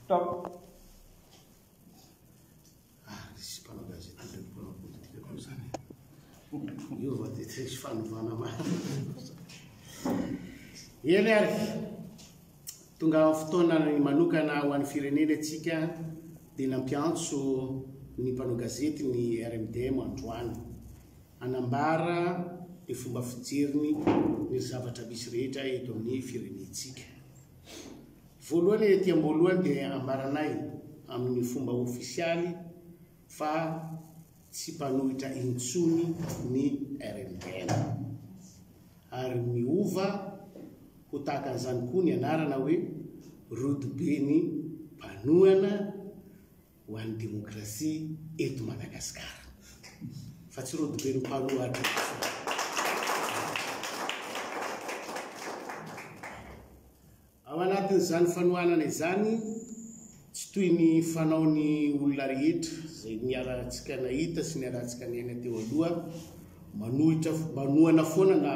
Top. Ah, nisy mpanao gazety indray mpanao politika koa izany. Io va dia tsy fanovana marina. Eny ary, tonga amin'ny fotoana manokana ho an'ny firenena isika dia nampiantso ny mpanao gazety ny RMDM androany. Hanambara ny fomba fijeriny ny zavatra misy rehetra eto amin'ny firenentsika. Voalohany ety am-boalohany dia ambaranay amin'ny fomba ofisialy fa tsy mpanohitra intsony ny RMDM. Ary miova ho tahaka an'izany koa ny anarana hoe Rodoben'ny mpanohana ho an'ny demokrasia eto Madagasikara. Fa tsy rodoben'ny mpanohatra intsony. Ao anatin'izany fanohanana izany, tsy toy ny fanaon'ny olona rehetra izay niarahantsika nahita sy niarahantsika niaina teo aloha, manohitra, manohana foana na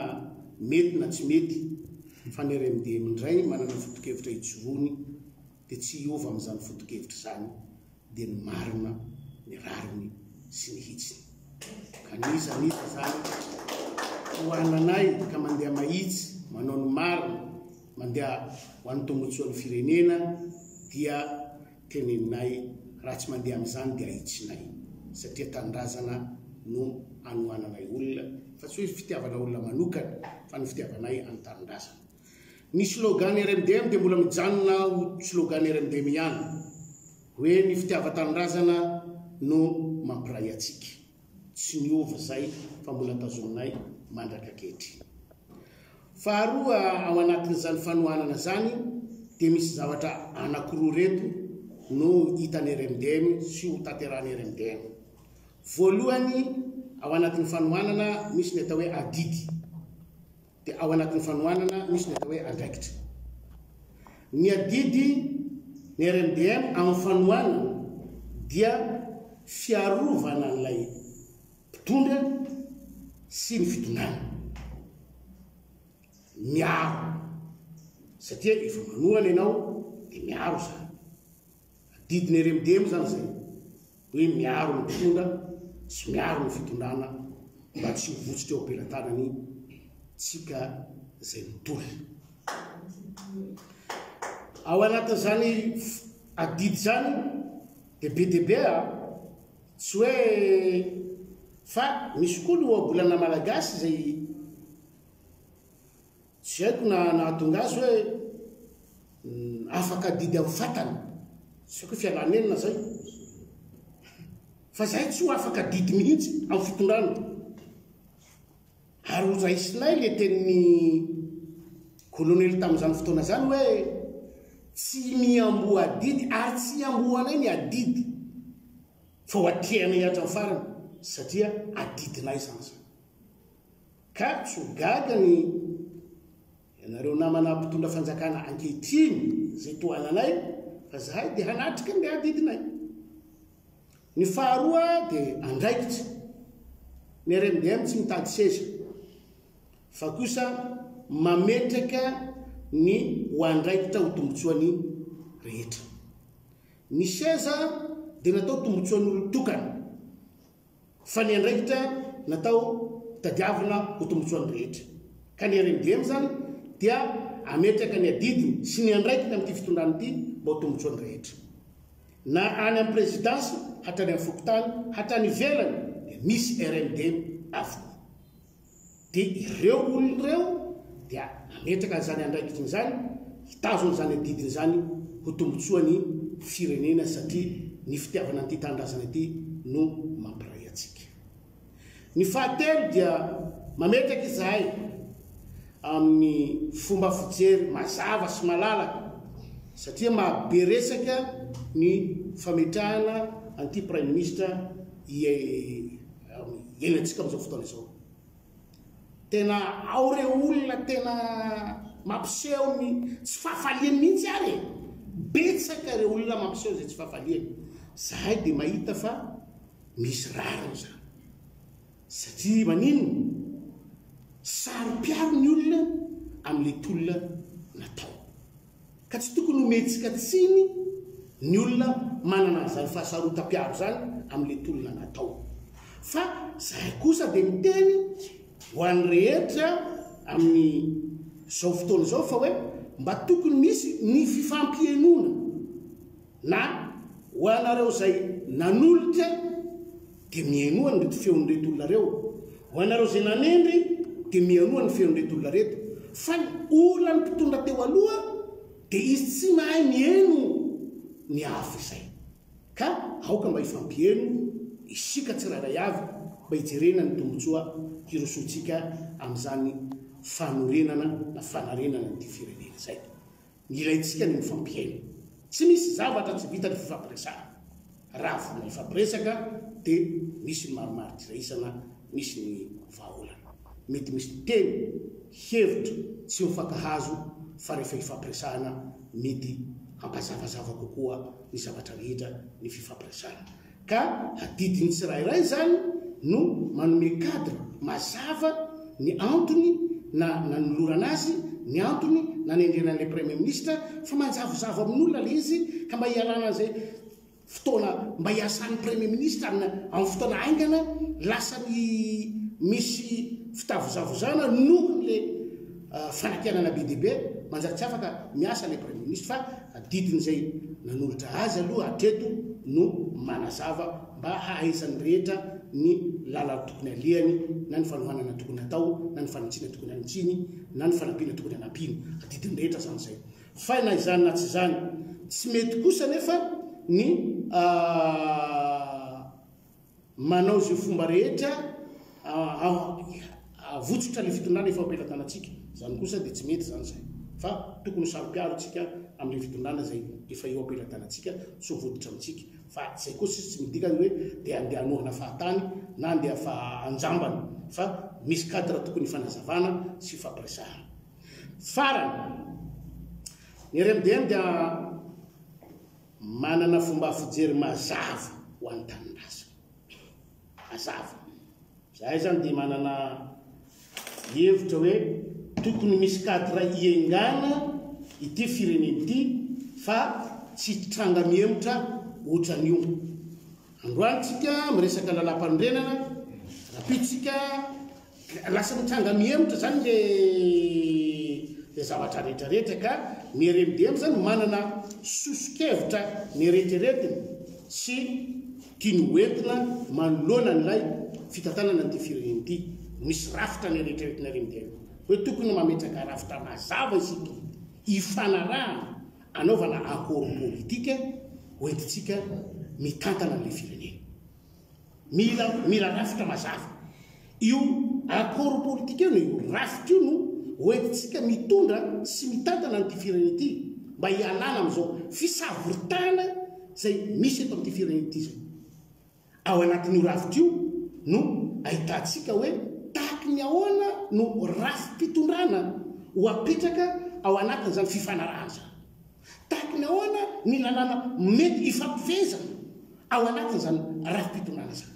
mety na tsy mety, fa ny RMDM indray manana foto-kevitra ijoroany dia tsy hiova amin'izany foto-kevitra izany dia ny marina, ny rariny sy ny hitsiny. Ka n'iza n'iza izany tohananay ka mandeha mahitsy, manao ny marina, mandeha ho an'ny tombotsoan'ny firenena dia teneninay, raha tsy mandeha amin'izany dia ahitsinay satria tanindrazana no anohananay olona fa tsy hoe fitiavana olona manokana fa ny fitiavanay an'ny tanindrazana. Ny slogan RMDM dia mbola mijanona ho slogan RMDM ihany, hoe ny fitiavan-tanindrazana no mampiray antsika. Tsy niova izay fa mbola tazominay mandraka ankehitriny. Faharoa, ao anatin'izany fanohanana izany dia misy zavatra anankiroa ireto no hitan'ny RMDM sy ho tanterahan'ny RMDM. Voalohany, ao anatin'ny fanohanana misy ny atao hoe adidy. Dia ao anatin'ny fanohanana misy ny atao hoe andraikitra. Ny adidy ny RMDM amin'ny fanohanana dia fiarovana an'ilay mpitondra sy ny fitondrana. Miaro. Satria efa manohana ianao dia miaro izany. Adidin'ny RMDM izany izay. Hoe miaro ny mpitondra sy miaro ny fitondrana mba tsy ho votsotra eo am-pelatanany tsika izay mitolona. Ao anatin'izany adidy izany dia be dia be a, tsy hoe fa misy koa ny ohabolana malagasy izay Tsy haiko na nahatonga azy hoe afaka adidy amin'ny fatana. Tsy haiko hoe fialanenina zay. Fa zahay tsy ho afaka adidy mihitsy amin'ny fitondrana. Ary ho raisinay le tenin'ny kolonely tamin'izany fotoana izany hoe tsy miamboho adidy ary tsy hiambohanay ny adidy fa ho atrehanay hatramin'ny farany satria adidinay izany zany. Ka tsy ho gaga ny ianareo namana mpitondra fanjakana ankehitriny izay tohananay fa zahay dia hanatrika ny adidinay. Ny faharoa dia andraikitra. Ny RMDM tsy mitady seza fa kosa mametraka ny ho andraikitra ho tombotsoan'ny rehetra. Ny seza dia natao tombotsoan'olon-tokana. Fa ny andraikitra natao tadiavina ho tombotsoan'ny rehetra. Ka ny RMDM izany dia ametraka ny adidiny sy ny andraikiny amin'ity fitondrana ity mba ho tombotsoan'ny rehetra. Na any amin'ny prezidansy hatrany amin'ny fokontany, hatrany ivelany dia misy RMDM avokoa. Dia ireo olona ireo dia nametraka an'izany andraikitry izany, hitazona izany adidiny izany ho tombotsoan'ny firenena satria ny fitiavana an'ity tanindrazana ity no mampiray antsika. Ny fahatelo dia mametraka izahay amin'ny fomba fijery mazava sy malalaka satria maha be resaka ny fametrahana an'ity Praiminisitra iainantsika amin'izao fotoana izao. Tena ao ireo olona tena mampiseho ny tsy fahafaliany mihitsy ary e. Betsaka ireo olona mampiseho izay tsy fahafaliany. Zahay dia mahita fa misy rariny izany. Satria maninona? Saro-piaro ny olona amin'ilay tolona natao. Ka tsy tokony homentsika tsiny ny olona manana an'izany fahasarotam-piaro izany amin'ilay tolona natao. Fa izahay kosa dia miteny ho an'ny rehetra amin'izao fotoana izao fa hoe mba tokony misy ny fifampihenoana na ho anareo izay nanolotra dia mihenoa an'ireto feon'ireto olona ireo, ho anareo izay nanendry dia mihenoa ny feon'ireto olona ireto, fa ny olan'ny mpitondra teo aloha dia izy tsy mahay miheno ny hafa izay. Ka aoka mba hifampiheno isika tsirairay avy mba hijerena ny tombotsoa hirosoantsika amin'izany fanorenana na fanarenana an'ity firenena izay. Ny ilaintsika ny mifampihaino. Tsy misy zavatra tsy vita ny fifampiresahana. Raha vonona hifampiresaka dia misy ny marimaritra-iraisana, misy ny vahaolana. Mety misy teny, hevitra tsy mifankahazo fa rehefa ifampiresahana mety hampazavazava kokoa ny zavatra rehetra ny fifampiresahana. Ka adidin'ny tsirairay izany no manome cadre mazava ny antony na nanolorana azy, ny antony nanendrena an'ilay Premier Ministre fa manjavozavo amin'olona ilay izy ka mba hialana an'izay fotoana mba hiasan'ny Premier Ministre amina amin'ny fotoana haingana lasa ny misy fitavozavozana noho le fanakianana be dia be manjary tsy afaka miasa ilay Premier Ministre fa Adidin'izay nanolotra azy aloha hatreto no manazava mba hahaizan'ny rehetra ny lalana tokony alehany na ny fanohanana tokony hatao na ny fanitsiana tokony hanitsiany na ny fanampiana tokony hanampiany. Adidin'ny rehetra izany izay. Fa na izany na tsy izany, tsy mety kosa anefa ny Manao izay fomba rehetra havotsotra ilay fitondrana efa ao am-pelatanantsika. Izany kosa dia tsy mety izany izay. Fa tokony ho saro-piaro isika amin'ilay fitondrana izay efa eo am-pelatanantsika tsy ho votsotra amintsika. Fa izay kosa tsy midika hoe dia andeha hanohana fahatany na andeha fa anjambany. Fa misy cadre tokony hifanazavana sy hifampiresahana. Farany, ny RMDM dia. Manana fomba fijery mazava ho an'ny tanindrazana. Mazava. Izahay izany dia manana hevitra hoe tokony misy cadre iengana ity firenena ity fa tsy tranga mihemotra ohatran'io. Androany tsika miresaka lalàmpanorenana, rahampitso tsika Lasa mitranga mihemotra zany le le zavatra rehetra rehetra ka ny RMDM zany manana soso-kevitra neretreretiny sy tiany ho entina manoloana an'ilay fitantanana an'ity firenena ity. Misy rafitra neretreretin'ny RMDM hoe tokony mametraka rafitra mazava isika ifanarahana anaovana accord politique hoentintsika mitantana an'ilay firenena. Mila mila rafitra mazava. Io accord politique io na io rafitra io no hoentintsika mitondra sy mitantana an'ity firenena ity mba hialana amin'izao fisavoritahana izay misy eto amin'ity firenena ity izao. Ao anatin'io rafitra io no ahitantsika hoe tahaky ny ahoana no rafi-pitondrana ho apetraka ao anatin'izany fifanarahana izany. Tahaky ny ahoana ny lalàna mety hifampifehezana ao anatin'izany rafi-pitondrana izany.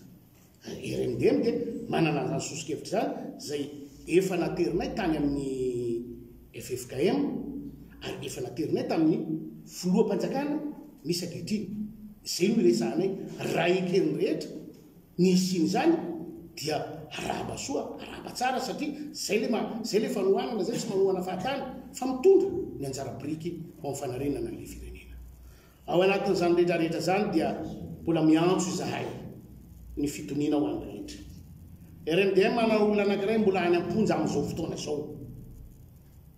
RMDM dia manana an'izany soso-kevitra izany izay efa naterinay tany amin'ny ffkm ary efa naterinay tamin'ny filoham-panjakana misy ankehitriny. Izay no iresahanay raha eken'ny rehetra ny hisian'izany dia arahaba soa, arahaba tsara satria izay ilay ma, izay ilay fanohanana, izay tsy manohana fahatany fa mitondra ny anjara biriky ho amin'ny fanarenana an'ilay firenena. Ao anatin'izany rehetra rehetra izany dia mbola miantso izahay ny fitoniana ho an'ny rehetra. RMDM manana olona anankiray mbola any am-ponja amin'izao fotoana izao,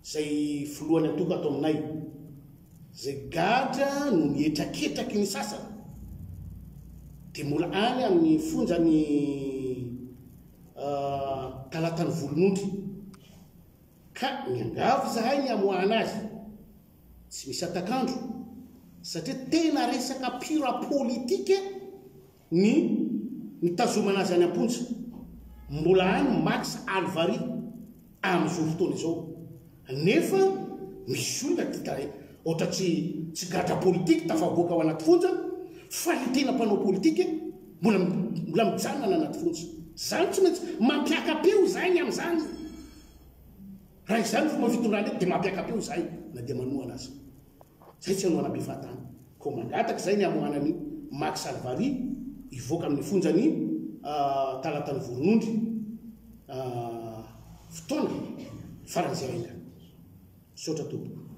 izay filohan'ny antoko ato aminay, izay gadra noho ny hetraketraky ny sasany, dia mbola any amin'ny fonjan'i Talatan'ny Volonondry. Ka miangavy izahay ny hamoahana azy. Tsy misy hatak'andro satria tena resaka pure politique ny nitazomana azy any am-ponja. Mbola any Max Alvari amin'izao fotoana izao. Nefa misy olona ty ta ohatra tsy tsy gadra politique tafavoaka ao anaty fonja fa ny tena mpanao politique mbola mbola mijanona any anaty fonja. Zany tsy maintsy mampiaka-peo izany amin'izany. Raha izany ny fomba fitondrana eto dia mampiaka-peo izahay na dia manohana aza. Izay tsy hanohana be fahatany. Koa mangataka izay ny hamoahana an'i Max Alvari hivoaka amin'ny fonjan'i Talatan'i Voronondry fotoana faran'izay haingana. Misaotra tompoko.